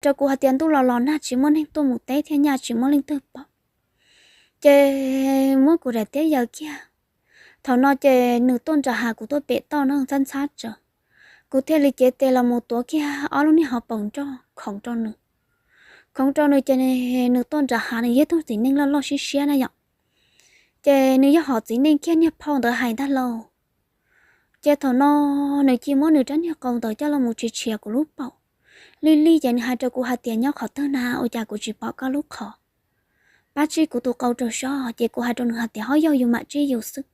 rau kuv hais tias ntuj los los nag tsis muaj neeg tuaj mus teb thiab nyaj tsis muaj leej twg pom. Ces muab kuv daim tiab yaws kiag. Thaum no ces nws tuaj nram hav kuv tuaj pem toj no ntxhab ntxhab tsawv, kuv thiaj li cev tes los mus tuav kiag ob lub niag hauv paus nroj khoov rau nws. Khoov rau nws ces nws tuaj nram hav nws yog tug txiv neej loj loj siab siab na yom. Ces nws yog hom txiv neej kiag niag phauj ntawd hais ntag lauj. Ces thaum no nws cia muab nws rab niag qau ntawd coj los mus tshia tshia kuv lub paum. Lig lig ces nws hais rau kuv hais tias nyob qhov twg na ua cas kuv tsis pom koj lub qhov. Pab tsij kuv tus qau rau soj ces kuv hais rau nws hais tias ho yog yus mam tsij yus xwb.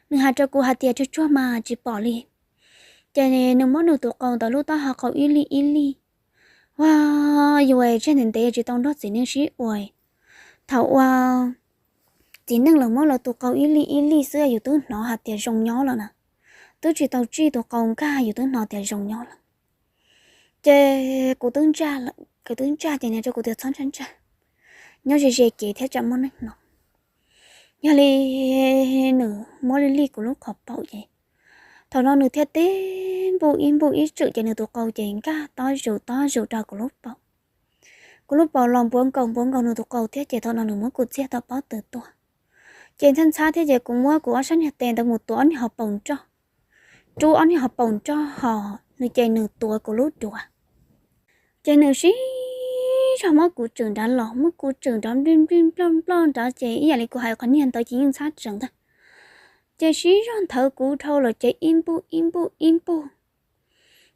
Nws hais rau kuv hais tias tsuag tsuag mas tsis pom li. Ces nws muab nws tus qau ntawd lub taub hau qau ib lig ib lig. Ua, yus tsis ntev ntev tsis tau nrog txiv neej sib ua. Thaum ua txiv neej lawv muab lawv tus qau ib lig ib lig xwb yus twb hnov hais tias zoo nyob lawm na. Twb tsis tau tsij tus qau nkag yus twb hnov tias zoo nyob lawm. Ces kuv twb ntsaj lawm, kuv twb ntsaj ces nws rau kuv tias txhob ntsaj ntsaj, nyob ze ze kev thiab tsam muaj neeg no. Yog li nws muab lig lig kuv lub qhov paum ces thaum no nws thiaj tib npuj ib npuj ib tswm ces nws tus qau ces nkag tob zus tob zus rau kuv lub paum. Kuv lub paum los npuav nkaus npuav nkaus nws tus qau thiab ces thaum no nws muab kuv txiag tau pob tw tuag. Ces ntxhab ntxhab thiab ces kuv muab kuv ob sab niag tes ntawd mus tuav ob niag hauv paus nroj, rub ob niag hauv paus nroj ho nws ces nws tuav kuv lub duav. Ces nws sib zog muab kuv tswm nrad los muab kuv tswm nrov nplij nplij nploj nploj nrad ces ib yam li kuv hais qhov niag ntawd ces yeej ntxhab tsees ntag. Ces sib zog nthawv kuv dhau lawm ces ib npuj ib npuj ib npuj.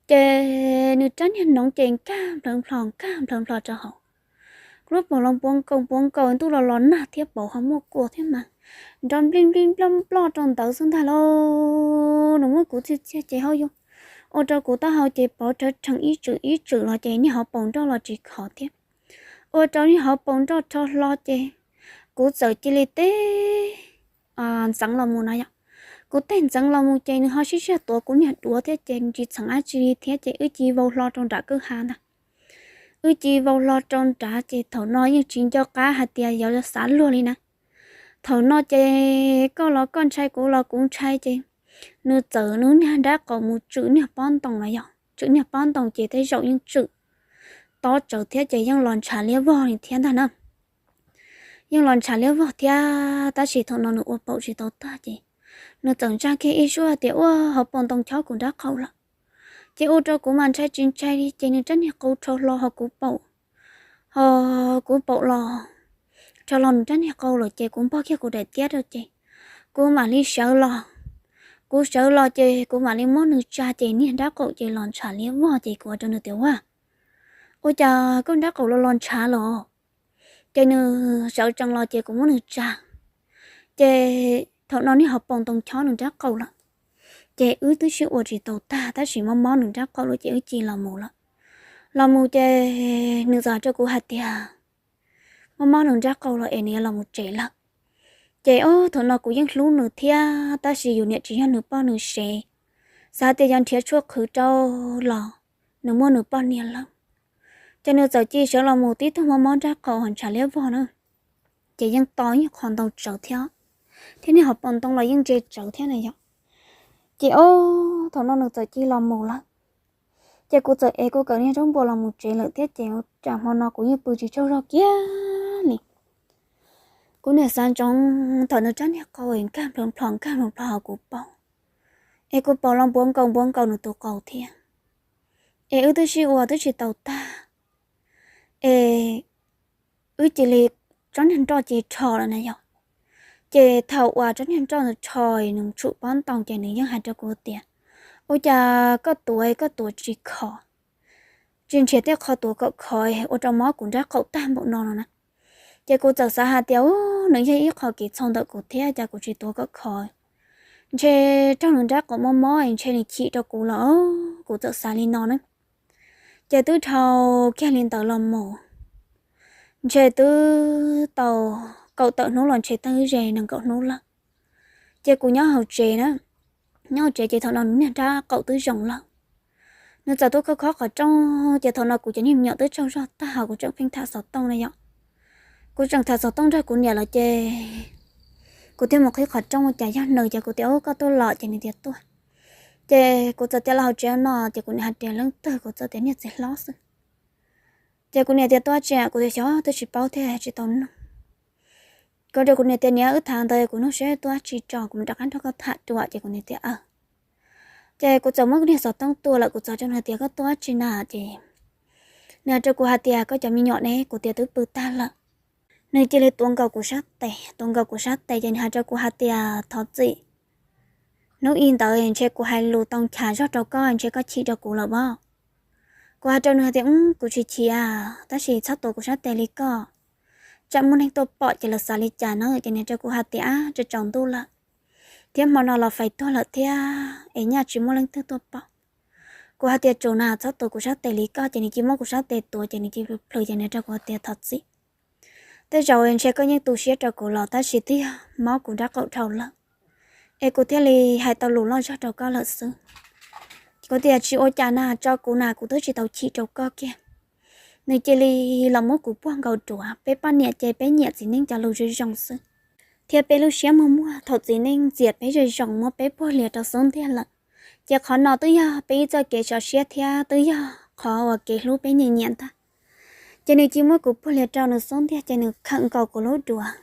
Ces nws rab niag noov ces nkag nplawv nplho nkag nplawv nplho rau hauv. Kuv lub paum los npuav nkaus npuav nkaus ntuj los los nag thiab paum ho muaj kua thiab mas nrov nplij nplij nploj nploj rau ntawd xwb ntag lauj. Nws muab kuv txiag txiag ces hauj yus ua rau kuv taub hau ces pov rhawv rhees ib tswm ib tswm los ces niag hauv paus nroj los tsis khov thiab. Ua rau niag hauv paus nroj rho hlo ces kuv txawm cia li teb ntxeev los mus no yom. Kuv teb ntxeev los mus ces nws ho sib sij hawm tuav kuv niag duav thiab ces tsis txheem dab tsi li thiab ces wb cia li vau hlo rau nram kwj ha ntag. Wb cia li vau hlo rau nrad ces thaum no yeej tsis nco qab hais tias yuav xav luag li na. Thaum no ces koj los koj ntshai kuv los kuv ntshai ces nws txawm nws niag nrab qaum mus tswm niag pob ntoo los yog tswm niag pob ntoo ces tej zaum yeej tswm tob tsawv thiab ces yeej los ntshav liab vog li thiab ntag na. Yeej los ntshav liab vog thiab tab sis thaum no nws ua paum tsis tau tag ces nws txawm ntsaj kiag ib suab tias ua hauv paus ntoo chob kuv nrab qaum lawm. Ces ua rau kuv mas ntshai tsis ntshai li ces nws rab niag qau rho hlo ho kuv paum, ho kuv paum los rho hlo nws rab niag qau lawm ces kuv npog kiag kuv daim tiab rau ces kuv mam li sawv los. Kuv sawv los ces kuv mam li muab nws tsa ces niag nrab qaum ces los ntshav liab vog ces kuv ua rau nws tias ua, ua cas koj nrab qaum los los ntshav los? Ces nws sawv tsees los ces kuv muab nws tsa. Ces thaum no niag hauv paus ntoo chob nws nrab qaum lawm. Ces wb twb sib ua tsis tau tag tab sis mob mob nws nrab qaum lawm ces wb cia li los mus lawm. Los mus ces nws txawm hais rau kuv hais tias mob mob nws nrab qaum lawm es nws yuav los mus tsev lawm. Ces ob thaum no kuv yeej hlub nws thiab tab sis yus niam tsis yog nws poj nws sev, xav tias yog nrhiav tshuaj qhwv rau los nws muaj nws poj niam lawm. Ces nws txawm cia li sawv los mus tib tug mob mob nrab qaum ho ntshav liab vog na. Ces yeej to ib qho ntau tsawv thiab, thiab niag hauv paus ntoo los yeej ntse tsawv thiab na yom. Ces ob thaum no nws txawm cia li los mus lawm. Ces kuv txawm ev kuv kawm niag zaub npua los mus tsev lawm thiab ces tsam hmo no kuv yeej pw tsis tsaug zog kiag li. Kuv niam xav ntsoov thaum nws rab niag qau es nkag nplho nplho nkag nplho nplho hauv kuv paum, es kuv paum los npuav nkaus npuav nkaus nws tus qau thiab. Es wb twb sib ua twb tsis tau tag, es wb cia li tsob niag nroj cia li rho lawm na yom. Ces thaum uas tsob niag nroj ntawd rho nws tshum pob ntoo ces nws yeej hais rau kuv tias ua cas koj tuav koj tuav tsis khov, tsis nrhiav tej qho tuav kom khov ua rau mob kuv nrab qaum tag npaum no no na. Ces kuv txawm xav hais tias u, nws yog ib qho kev txhaum ntawm kuv thiab cas kuv tsis tuav kom khov, ntshe raug nws nrab qaum mob mob ntshe nws chim rau kuv los, kuv txawm xav li no na. Ces twb dhau kiag li ntawd los mus, ntshe twb tau kaum tawm hnub los ntshe twb ze nees nkaum hnub lawm. Ces kuv nyob hauv tsev na, nyob hauv tsev ces thaum no nws niag nrab qaum twb zoo lawm. Nws txawm tuaj khob khob qhov rooj ces thaum no kuv cov niag me nyuam twb tsaug zog tag ho kuv tseem pheej tham xov tooj na yom. Kuv tseem tham xov tooj nrog kuv niam lawm ces kuv thiaj mus qhib qhov rooj ua cas yog nws ces kuv tias u, koj tuaj los ces nws tias tuaj. Ces kuv txawm tias los hauv tsev no ces kuv niam hais tias leej twg, kuv txawm tias niag txiv hlob xwb. Ces kuv niam tias, Tuaj tsi? Kuv tias, Xyov, twb tsis paub thiab tsis tau nug. Kuv rau kuv niam tias, Niam, wb tham ntawd kuv nug seb tuaj tsi tso, kuv mam rov qab nrog koj tham dua. Ces kuv niam tias, Aws. Ces kuv txawm muab niag xov tooj tua lawm, kuv txawm rau nws tias, Koj tuaj tsi na? Ces nws hais rau kuv hais tias, Koj cov me nyuam ne? Kuv tias, Twb pw tag lawm. Nws cia li tuav nkaus kuv sab tes, tuav nkaus kuv sab tes ces nws hais rau kuv hais tias, Thov txim, hnub i ntawd ntshe kuv hais lus tau nchav zog rau koj, ntshe koj chim rau kuv lawm os. Kuv hais rau nws hais tias, Kuv tsis chim, tab sis txhob tuav kuv sab tes li koj, tsam muaj neeg tuaj pom ces lawv xav li cas na. Ces nws hais rau kuv hais tias, Ab, tsaus ntuj lawm thiab, hmo no los fais tuag lawm thiab es nyaj tsis muaj leej twg tuaj pom. Kuv hais tias, Tsum na, txhob tuav kuv sab tes li koj. Ces nws cia li muab kuv sab tes tuav ces nws cia li plhws plhws ces nws hais rau kuv hais tias, Thov txim, tej zaum ntshe koj yeej tu siab rau kuv los tab sis twb yog mob kuv nraub qaum dhau lawm es kuv thiaj li hais tau lus loj zog rau koj lawm xwb. Kuv tias, Tsis ua cas na, tso kuv na, kuv twb tsis tau chim rau koj kiag. Nws cia li los muab kuv puag nkaus duav. Peb poj niam ces peb nyiam txiv neej cov lus zoo zoo xwb, thiab peb lub siab muag muag thaum txiv neej ntxias peb zoo zoo muab peb puag hlias rau xub ntiag lawm. Ces qhov no twb yog peb ib txoj kev sov siab thiab twb yog qhov uas kev hlub peb nyiam nyiam ntag. Ces nws cia li muab kuv puag hlias rau nws xub ntiag ces nws khawm nkaus kuv lub duav.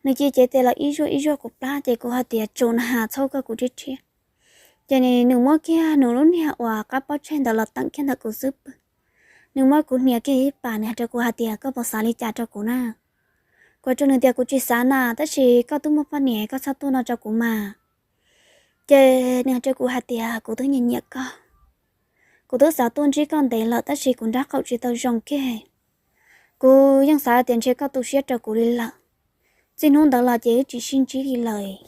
Nws cia li cev tes los ib zuaj ib zuaj kuv plab ces kuv hais tias, Tsum na, txhob koj kuv rhiab rhiab. Ces nws muab kiag nws lub niag uas qab pob tseg ntawd los teem kiag ntawm kuv xub pwg. Nws muab kuv hnia kiag ib pas, nws hais rau kuv hais tias, Koj puas xav li cas rau kuv na? Kuv hais rau nws tias, Kuv tsis xav na, tab sis koj twb muaj poj niam, koj txhob tuaj no rau kuv mas. Ces nws hais rau kuv hais tias, Kuv twb nyiam nyiam koj, kuv twb xav tuaj ntsib koj ntev lawm tab sis kuv nraub qaum tsis tau zoo kiag. Kuv yeej xav tias ntshe koj tu siab rau kuv li lawm. Txij hnub ntawd los ces wb tsis sib ntsib li lawm.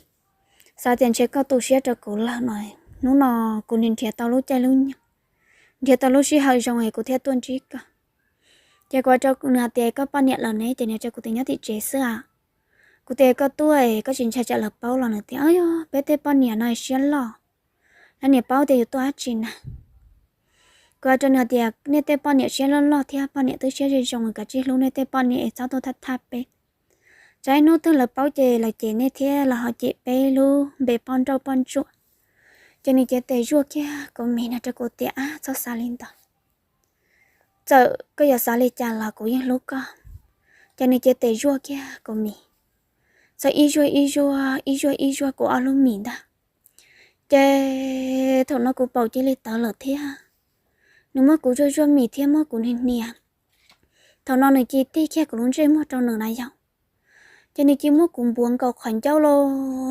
Xav tias ntshe koj tu siab rau kuv lawm no, hnub no kuv nrhiav tau lub caij lub nyoog, nrhiav tau lub sij hawm zoo es kuv thiaj tuaj ntsib koj. Ces kuv hais rau nws hais tias, Koj poj niam lawm ne? Ces nws hais rau kuv tias, Nyob tim tsev xwb a. Kuv tias, Koj tuaj es koj tsis ntshai tsam lawv paub los? Nws tias, Aub, peb tej poj niam no siab loj, lawv niam paub tias yus tuaj dab tsi na. Kuv hais rau nws tias, Nej tej poj niam siab loj loj thiab poj niam twb siab zoo zoo, kav tsij hlub nej tej poj niam es txhob tuaj thaj thaj peb. Tsam ib hnub twg lawv paub ces lawv cem nej thiab lawv ho cem peb lub npe poj nrauj poj ntsuam. Ces nws cev tes zuaj kiag kuv mis, nws hais rau kuv tias, Ab, txhob xav li ntawd. Txawm koj yuav xav li cas los kuv yeej hlub koj. Ces nws cev tes zuaj kiag kuv mis, txawm ib zuaj ib zuaj ib zuaj ib zuaj kuv ob lub mis ntag. Ces thaum no kuv paum cia li tawv lawm thiab. Nws muab kuv zuaj zuaj mis thiab muab kuv hnia hnia. Thaum no nws cia li tig kiag kuv lub ntsej muag rau nws na yom. Ces nws cia li muab kuv npuav nkaus qhov ncauj los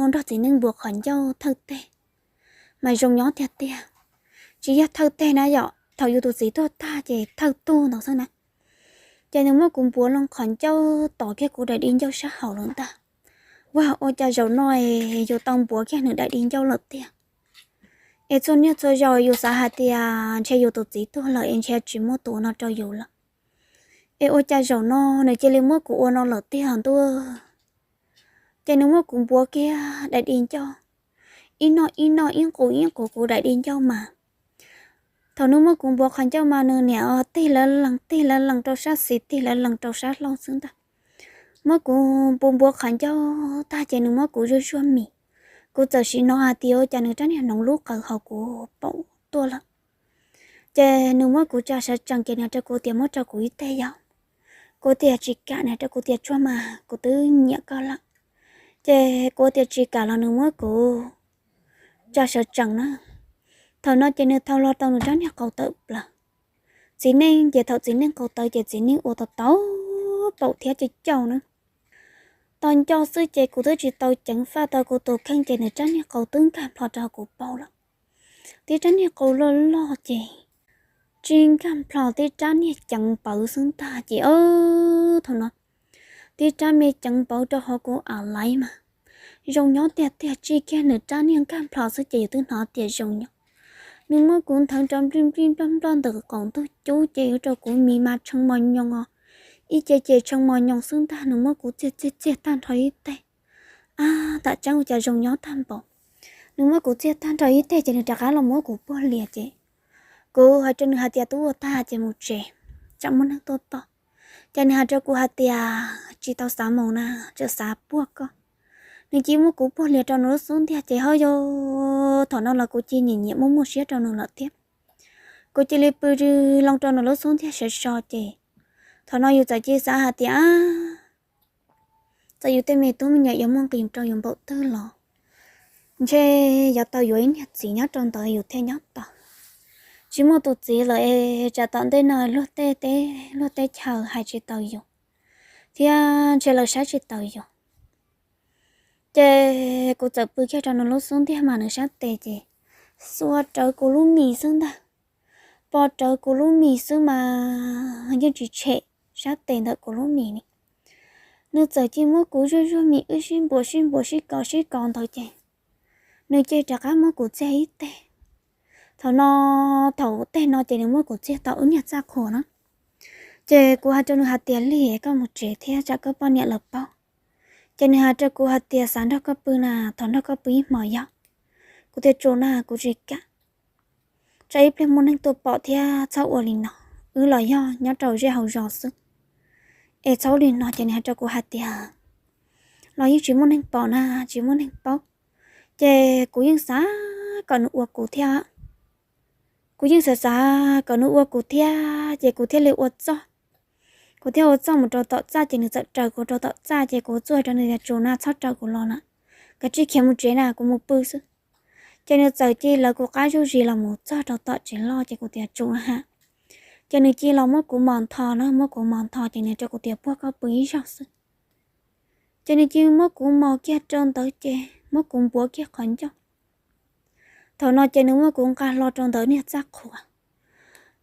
nrog txiv neej npuav qhov ncauj thawj teg, mas zoo nyob tiag tiag. Tsis yog thawj teg na yom, thaum yus tus txiv tuag tag ces thawj tug ntawd xwb na. Ces nws muab kuv npuav loo qhov ncauj tos kiag kuv daim di ncauj sab hauv lawm ntag. Ua, ua cas zaum no es yus tau npuav kiag nws daim di ncauj lawm tiag. Es txhua niaj txhua zaus yus xav hais tias ntshe yus tus txiv tuag lawm es ntshe tsis muaj tus ua no rau yus lawm. Es ua cas zaum no nws cia li muab kuv ua no lawm tiag ntuj. Ces nws muab kuv npuav kiag daim di ncauj, ib noj ib noj ib nqus ib nqus kuv daim di ncauj mas. Thaum nws muab kuv npuav qhov ncauj mas nws niam tig lawv lees tig lawv lees rau sab xis tig lawv lees rau sab laug xwb ntag. Muab kuv npuav npuav qhov ncauj tag ces nws muab kuv zuaj zuaj mis. Kuv txawm sim hnov hais tias ua cas nws rab niag hnoov lub qawv hauv kuv paum tuaj lawm. Ces nws muab kuv tsa sawv tsees ces nws rau kuv tias, Muab rau kuv ib teg yom. Kuv tias, Tsis kam. Nws rau kuv tias, Tsuag mas, kuv twb nyiam koj lawm. Ces kuv tias tsis kam los nws muab kuv tsa sawv tsees na. Thaum no ces nws thau hlo rau nws rab niag qau tawm plaws. Txiv neej ces thaum txiv neej qau tawv ces txiv neej ua tau tau paum thiab cau cau na. Tau ncauj xwb ces kuv twb tsis tau ceev faj tau kuv tus kheej ces nws rab niag qau twb nkag nplho rau kuv paum lawm. Tib rab niag qau loj loj ces tsis nkag nplho, tib rab niag ceev npawv xwb ntag ces, thaum no tib rab me ceev npawv rau hauv kuv a laiv mas zoo nyob tiag tiag. Tsis kiag nws rab niag nkag nplho xwb ces yus twb hnov tias zoo nyob. Nws muab kuv nthawv rau nplij nplij nploj nploj ntawm qaum ntuj cub ces ua rau kuv mis mas tshee mos nyoos os, ib ce ces tshee mos nyoos xwb ntag. Nws muab kuv txiag txiag txiag tag nrho ib teg. Ab, tam tseeb ua cas zoo nyob tag npaum. Nws muab kuv txiag tag nrho ib teg ces nws rov qab los muab kuv puag lias ces kuv hais rau nws hais tias, Twb ua tag ces mus tsev, tsam muaj neeg tuaj tom. Ces nws hais rau kuv hais tias, Tsis tau xav mus na, tseem xav puag koj. Nws cia li muab kuv puag lias rau nws lub xub ntiag ces ho yog thaum no los kuv cia li nyiam nyiam muaj muaj siab rau nws lawm thiab. Kuv cia li pw loo rau nws lub xub ntiag sov so ces Thaum no yus txawm cia xav hais tias, txawm yus tej me tub me nyuam yuav muaj nqis rau yus npaum twg los ntshe yuav tau yuav ib niag txiv nyob rau ntawd yus thiaj nyob tau. Tsis muaj tus txiv lawm es tsam tom ntej no luag tej teb luag teb chaws hais tsis taus yus, thiab ntshe lawv saib tsis taus yus. Ces kuv txawm pw kiag rau nws lub xub ntiag mas nws sab tes ces xuas rawv kuv lub mis xwb ntag. Pos rawv kuv lub mis xwb mas yeej tsis tshem sab tes ntawm kuv lub mis ni. Nws txawm cia muab kuv zuj zuaj mis wb sib npuas sib npuas sib kos sib kos ntawd ces nws cia rov qab muab kuv txiag ib teg. Thaum no, thaum teg no ces nws muab kuv txiag tau wb niag txaj qhua na. Ces kuv hais rau nws hais tias, Lig, koj mus tsev thiab tsam koj poj niam lawv paub. Ces nws hais rau kuv hais tias, Xav nrog koj pw na, thov nrog koj pw ib hmos yog? Kuv tias, Tsuas na, kuv tsis kam. Tsam ib pliag muaj neeg tuaj pom thiab txhob ua li no. Wb los yog nyob rau zej hauv zos xwb, es txhob ua li no. Ces nws hais rau kuv hais tias, Los yeej tsis muaj neeg pom na, tsis muaj neeg paub. Ces kuv yeej xav kom nws ua kuv thiab. Kuv yeej xav xav kom nws ua kuv thiab ces kuv thiaj li ua txoj. Kuv thiaj ua txoj mus rau tom txaj ces nws txawm raws kuv rau tom txaj ces kuv txuj rau nws tias, Tsuas na, txhob raws kuv los na, kav tsij khiav mus tsev na, kuv mus pw xwb. Ces nws txawm cia lawv kuv qab zuj zus los mus txog rau tom tsev loj ces kuv tias, Tsuas na ha. Ces nws cia los muab kuv mos ntho na, muab kuv mos ntho ces nws rau kuv tias, Puag koj pw ib zaug xwb. Ces nws cia muab kuv mos kiag rau ntawd ces muab kuv npuav kiag qhov ncauj. Thaum no ces nws muab kuv nqa hlo rau ntawm niag txaj qhua.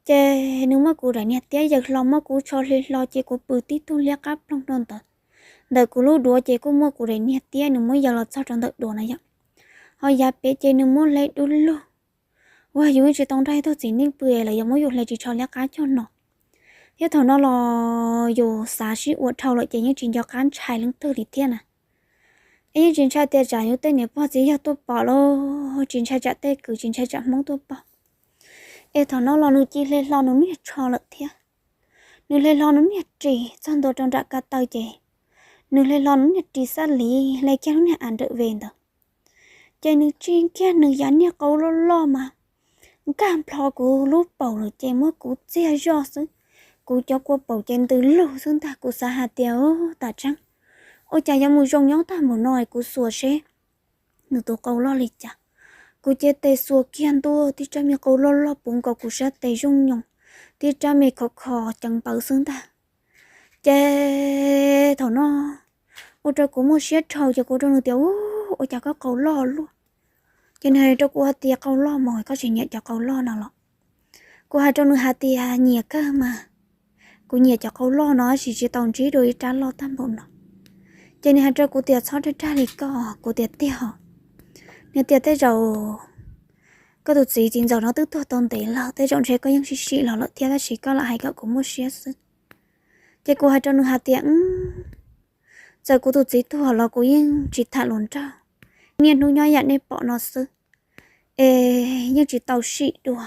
Ces nws muab kuv daim niag tiab yaws hlo, muab kuv tsho hli hlo ces kuv pw tib tug liab qab ploog rau ntawd. Ntawm kuv lub duav ces kuj muaj kuv daim niag tiab, nws muab yaws los txog rau ntawm duav na yom. Ho yav pem ces nws muab hle dub lug. Ua yus tsis tau nrog ib tug txiv neej pw lawv yuav muab yus hle tsis tsho liab qab cog no. Thiab thaum no los yus xav sib ua dhau lawm ces yeej tsis nco qab ntshai leej twg li thiab na. Es yeej tsis ntshai tias tsam yus tej niam pog txiv yawg tuaj pom los tsis ntshai tsam tej kwv tsis ntshai tsam Hmoob tuaj pom. Es thaum no los nws cia hle hlo nws niag tsho lawm thiab. Nws hle hlo nws niag ris txog ntua rau nram ko taw ces nws hle hlo nws niag ris xab liv, hle kiag lub niag a nrawm ve ntawd. Ces nws tsis kiag nws yav niag qau loj loj mas nkag nplho kuv lub paum lawm ces muab kuv txiag zoj xwb. Kuv cov kua paum ces ntws lug xwb ntag. Kuv xav hais tias, Ub, tam tseeb, ua cas yuav mus zoo nyob tag npaum no es kuv xuas seb nws tus qau loj li cas. Kuv cev tes xuas kiag ntua tib rab me qau loj loj puv nkaus kuv sab tes zooj nyoos, tib rab me khov kho ceev npawv xwb ntag. Ces thaum no ua rau kuv muaj siab dhau ces kuv rau nws tias, Ub, ua cas koj qau loj luaj? Ces nws hais rau kuv hais tias, Qau loj mas koj tsis nyiam cov qau loj no los? Kuv hais rau nws hais tias, Nyiam kawg mas, kuv nyiam cov qau loj no tab sis tsis tau ntsib dua ib rab loj tag npaum no. Ces nws hais rau kuv tias, Txhob dag dag li koj. Kuv tias, Tiag os. Nws tias, Tej zaum koj tus txiv txiv ntxawm no twb tuag tau ntev lawm, tej zaum ntshe koj yeej sib sim los lawm thiab tab sis koj lam hais kom kuv muaj siab xwb. Ces kuv hais rau nws hais tias, Txawm kuv tus txiv tuag los kuv yeej tsis tham hluas nraug, niaj hnub nyob yam nej pom no xwb, es yeej tsis tau sim dua.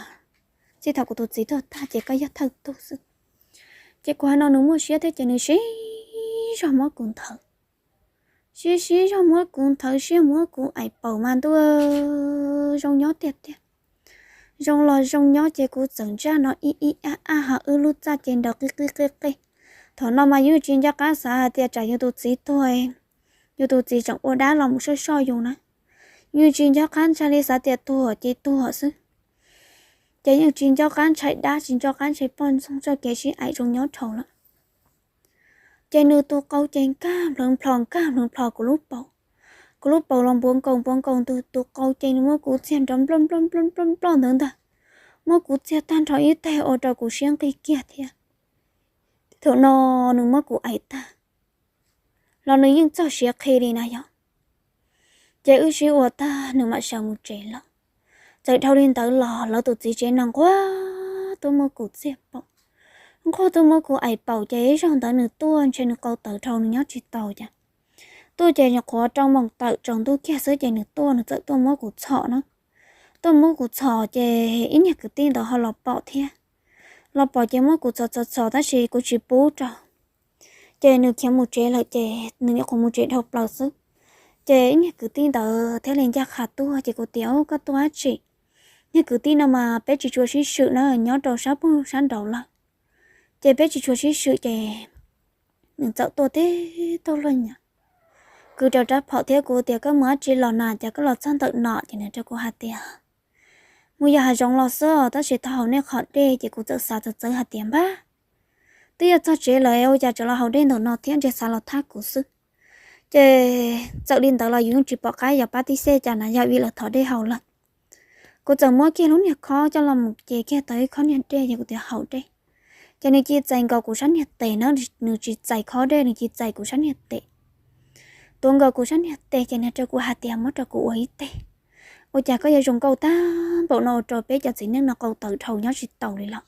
Txij thaum kuv tus txiv tuag tag ces koj yog thawj tug xwb. Ces kuv hais no nws muaj siab thiab ces nws sib zog muab kuv nthawv, sib sib zog muab kuv nthawv, siab muab kuv aim paum mas ntuj, zoo nyob tiag tiag. Zoo los zoo nyob ces kuv txawm ntsaj no ib ib ab ab ho wb lub txaj ces nraws qig qig qig qig. Thaum no mas yus tsis nco qab xav hais tias tsam yus tus txiv tuag, yus tus txiv tseem ua dab los mus soj soj yus na. Yus tsis nco qab ntshai li, xav tias tuag ces tuag xwb. Ces yeej tsis nco qab ntshai dab, tsis nco qab ntshai poj ntxoog, txoj kev sib aim zoo nyob dhau lawm. Ces nws tus qau ces nkag nplhov nplhos nkag nplhov nplhos kuv lub paum. Kuv lub paum los npuav nkaus npuav nkaus nws tus qau ces nws muab kuv txiag nrov nploj nploj nploj nploj nploj ntawd ntag. Muab kuv txiag tag nrho ib teg ua rau kuv siab nqig kiag thiab. Thaum no nws muab kuv aim tag los nws yeej txog siav qhi li na yog. Ces wb sib ua tag nws mam sawv mus tsev lawm. Txawm dhau li ntawd los lawv tus txiv tsev no nquag tuaj muab kuv txiag paum, nquag tuaj muab kuv aim paum ces ib zaug ntawd nws tuaj ntshe nws qau tawv dhau nws nyob tsis tau ces tuaj ces qhuav rau moos tawm tsaus ntuj kiag xwb ces nws tuaj, nws txawm tuaj muab kuv txhom na. Tuaj muab kuv txhom ces ib niag kwv tij ntawd ho los pom thiab. Los pom ces muab kuv txhom txhom txhom tab sis kuv tsis pub rau. Ces nws khiav mus tsev lawm ces nws nyuam qhuav mus tsev dhau plaws xwb. Ces ib niag kwv tij ntawd thiaj li ncaj qha tuaj ces kuv tias, Koj tuaj dab tsi? Niag kwv tij no mas peb tsis tshua sib swm na, nyob rau sab pug sab nraud lawm. Ces peb tsis tshua sib swm ces nws txawm tuaj tib tug luag nyob, kwv rau rab phom thiab kuv tias, koj mus dab tsi los na, cas koj los txog ntawm no? Ces nws rau kuv hais tias, mus yos hav zoov los xwb os, tab sis tau haus nej qhov dej. Ces kuv txawm xav txawv txawv hais tias, npab, twb yog txog tsev lawm ua cas tseem los haus dej ntawm no thiab, ntshe xav los thab kuv xwb. Ces txawm li ntawd los yus yeej tsis pom qab yog pab tib xej cas na, yog vim lawv thov dej haus lawm. Kuv txawm muab kiag lub niag khob coj los mus ces kiag tau ib khob niag dej, ces kuv tias, haus dej. Ces nws cia li txais nkaus kuv sab niag tes na, nws tsis txais khob dej, nws cia li txais kuv sab niag tes. Tuav nkaus kuv sab niag tes ces nws rau kuv hais tias, muab rau kuv ua ib teg. Ua cas koj yuav zoo nkauj tag npaum no ua rau peb cov txiv neej no qau tawv dhau nyob tsis taus li los?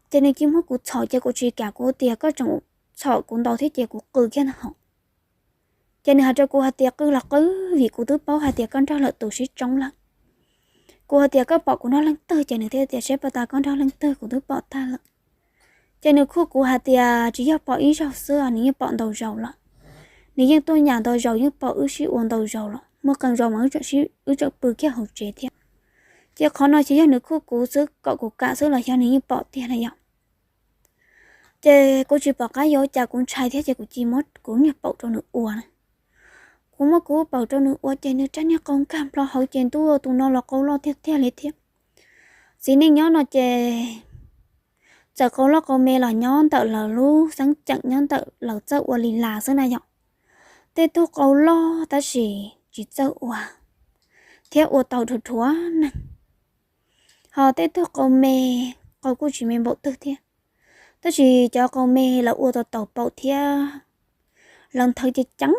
Ces nws cia li muab kuv txhom ces kuv tsis kam, kuv tias, koj tseem txhom kuv ntau thiab ces kuv qw kiag ntag hos. Ces nws hais rau kuv hais tias, qw los qw, vim kuv twb paub hais tias koj nrog lwm tus sib tsoob lawm. Kuv hais tias, koj pom kuv nrog leej twg? Ces nws thiaj tias, saib pas tas koj nrog leej twg, kuv twb pom tag lawm. Ces nws khuj kuv hais tias, tsis yog pom ib zaug xwb, nws yeej pom ntau zaus lawm. Nws yeej tuaj nyam ntau zaus, yeej pom wb sib ua ntau zaus lawm, muaj qee zaus mas wb tseem pw kiag hauv tsev thiab. Ces qhov no ces yog nws khuj kuv xwb, kom kuv kam xwb los yog nws yeej pom tiag na yom? Ces kuv tsis pom qab yuav ua cas, kuv ntshai thiab ces kuv cia li muab kuv niag paum rau nws ua na. Kuv muab kuv paum rau nws ua ces nws rab niag qau nkag nplo hauv ces ntuj, tus no los qau loj tiag tiag li thiab. Txiv neej nyob no ces txawm qau loj qau me los nyob ntawm lawv lub xeeb ceem, nyob ntawm lawv txawj ua li las xwb na yom. Tej tug qau loj tab sis tsis txawj ua thiab ua tau dhuav dhuav neeg. Ho tej tug qau me, qau kuj tsis me npaum twg thiab, tab sis cov qau me lawv ua tau tau paum thiab lawv nthawv ceev ceev,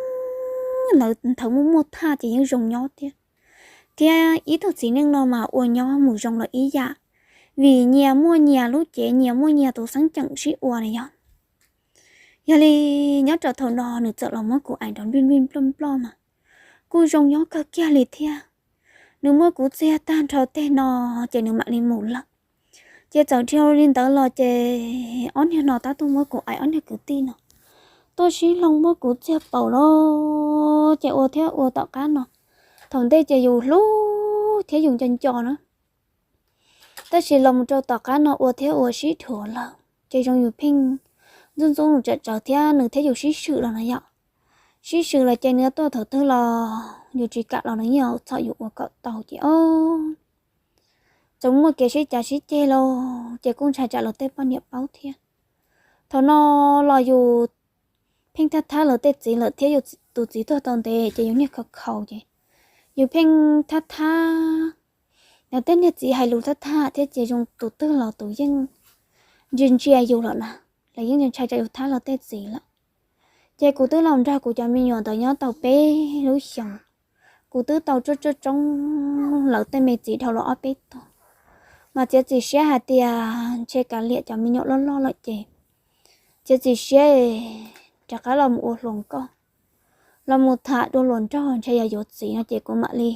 lawv nthawv muaj muaj thaj ces yeej zoo nyob thiab. Thiab ib tug txiv neej no mas ua nyob mus zoo los ib yam, vim nyias muaj nyias lub cev, nyias muaj nyias tus xeeb ceem sib ua na yog. Yog li nyob rau thaum no nws txawm los muab kuv aim nrov nplij nplij nploj nploj mas kuj zoo nyob kawg kiag li thiab. Nws muab kuv txiag tag nrho teg no ces nws mam li mus lawm. Ces txawm dhau li ntawd los ces ob niag no tab tom muab kuv aim, ob niag kwv tij no tuaj sib hloov muab kuv txiag paum lawm ces ua thiab ua tom qab no. Thaum ntej ces yus hlub thiab yus nco nco na, tab sis los mus rau tom qab no ua thiab ua sib dhuav lawm ces zoo yus pheej ntxub ntxub nws tsam tsawv thiab nws thiab yus sib swm los na yom. Sib swm los ces nws tuaj thaum twg los yus tsis kam los nws yeej txhom yus ua kom tau ces o, txawm muaj kev sib cav sib ceg los ces kuj ntshai tsam lawv tej poj niam paub thiab. Thaum no los yus pheej thab thab lawv tej txiv lawm thiab yus tus txiv tuag tau ntev ces yus niag khaus khaus ces yus pheej thab thab lawv tej niag txiv hais lus thab thab thiab ces zoo tus twg los tus yeej ntsia ntsia yus lawm na, lawv yeej ntshai tsam yus thab lawv tej txiv lawm. Ces kuv twb los nrog kuv cov me nyuam ntawd nyob tau peb lub xyoos, kuv twb tau tsuaj tsuaj tsoob lawv tej me txiv dhau los ob peb tug, mas txiav txim siab hais tias ntshe kav liam cov me nyuam loj loj lawm ces txiav txim siab rov qab los mus ua hluas nkauj, los mus tham dua hluas nraug ntshe yog yuav txiv no ces kuv mam li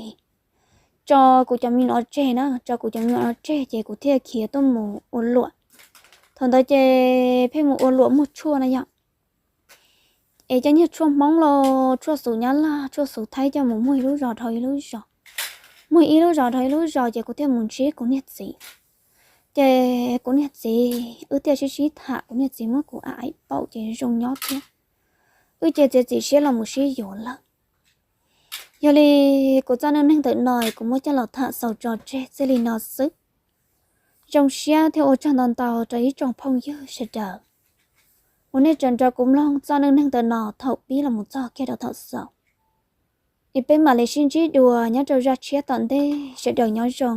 tso kuv cov me nyuam no tseg na, tso kuv cov me nyuam no tseg ces kuv thiaj khiav tuaj mus ua luam. Thaum ntawd ces pheej mus ua luam muag tshuaj na yom. Es cov niag tshuaj Hmoob los tshuaj xus Nyab Laj, tshuaj xus Thaib coj mus muag ib lub zos dhau ib lub zos, muag ib lub zos dhau ib lub zos ces kuv thiaj mus ntsib kuv niag txiv. Ces kuv niag txiv wb thiaj sib sib tham, kuv niag txiv muab kuv aim paum ces zoo nyob thiab, wb ces txiav txim siab los mus sib yuav lawm. Yog li kuv txoj neej neeg ntawm no kuv muab coj los tham xaus tso tseg txij li no xwb. Zoo siab thiab ua tsaug ntau ntau rau ib tsoom phooj ywg sawv daws uas nej tseem nrog kuv mloog txoj neej neeg ntawm no thaum pib los mus txog kiag rau thaum xaus. Es peb mam li sib ntsib dua nyob rau zaj tshiab tom ntej, sawv daws nyob zoo.